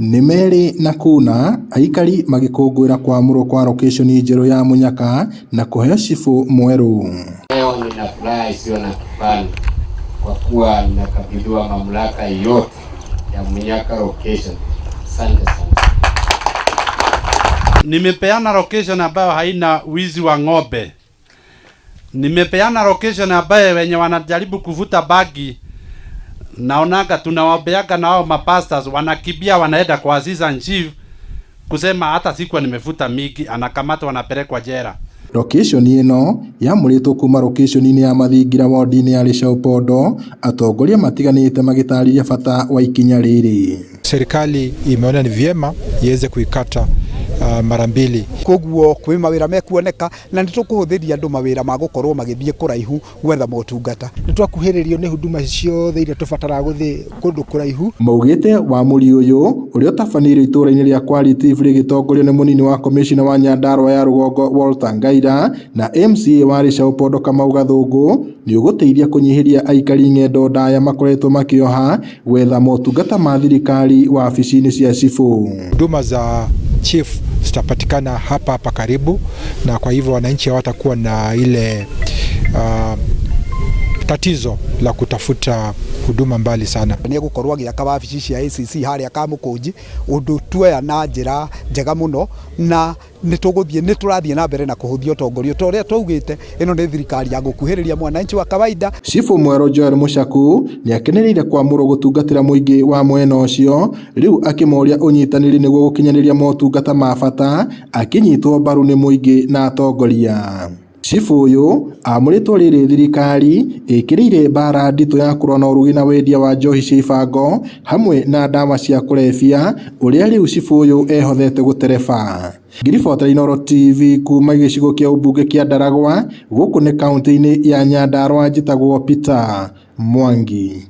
Nĩ merĩ na kuna aikari magĩkũngũĩra kwamũrwo kwa rokĩconi njerũ ya Munyaka na kũheo cibũ mwerũ. Leo nina furaha isiyo na kifani kwa kuwa ninakabidhiwa mamlaka yote ya Munyaka location. Asante sana. Nimepeana location ambayo haina wizi wa ng'ombe. Nimepeana location ambayo wenye wanajaribu kuvuta bagi naonaga tunawaombeaga na wao mapastors wanakimbia wanaenda kwa assistant chief kusema hata sikuwa nimevuta mingi, anakamatwa wanapelekwa jela. Rokĩconi ĩno yamũrĩtwo kuma rokĩconi-inĩ ya Mathingira wodi-inĩ ya Leshau-Pondo, atongoria matiganĩte magĩtarĩria bata wa ikinya rĩrĩ. Serikali imeona ni vyema iweze kuikata mara mbili. Koguo kwĩ mawĩra mekuoneka na nĩ tũkũhũthĩria andũ mawĩra ma gũkorwo magĩthiĩ kũraihu gwetha motungata. Nĩ twakuhĩrĩrio nĩ huduma ciothe iria tũbataraga gũthiĩ kũndũ kũraihu. Maugĩte wamũri ũyũ ũrĩa ũtabanĩirio itũũra-inĩ rĩa Kwaritiv rĩgĩtongorio nĩ mũnini wa komĩcona wa Nyandarua ya rũgongo Walter Ngaira na MCA wa Leshau-Pondo Kamau Gathũngũ nĩ ũgũteithia kũnyihĩria aikari ng'endo ndaya makoretwo makĩoha gwetha motungata ma thirikari wabici-inĩ cia cibũ. Huduma za chief zitapatikana hapa hapa karibu, na kwa hivyo wananchi hawatakuwa na ile tatizo la kutafuta huduma mbali sana. Nĩ egũkorwo agĩaka wabici cia ACC harĩa Kamũkũnji, ũndũ tuoya na njĩra njega mũno, na nĩ tũgũthiĩ nĩ tũrathiĩ na mbere na kũhũthia ũtongoria ta ũrĩa twaugĩte. Ĩno nĩ thirikari ya gũkuhĩrĩria mwananchi wa kawaida. Cibũ mwerũ Joel Mũchaku nĩakenereire kwamũrwo gũtungatĩra mũingĩ wa mwena ũcio, rĩu akĩmoria ũnyitanĩri nĩguo gũkinyanĩria motungata ma bata akĩnyitwo mbaru nĩ mũingĩ na atongoria. Cibũ ũyũ amũrĩtwo rĩrĩ thirikari ĩkĩrĩire mbara nditũ ya kũrũa na ũrugi na wendia wa njohi cia ibango hamwe na ndawa cia kũrebia ũrĩa rĩu cibũ ũyũ ehothete gũtereba. Ngiribota Inooro TV kuma gĩcigo kĩa ũmbunge kĩa Ndaragwa gũkũ nĩ kaunti-inĩ ya Nyandarua, njĩtagwo Peter Mwangi.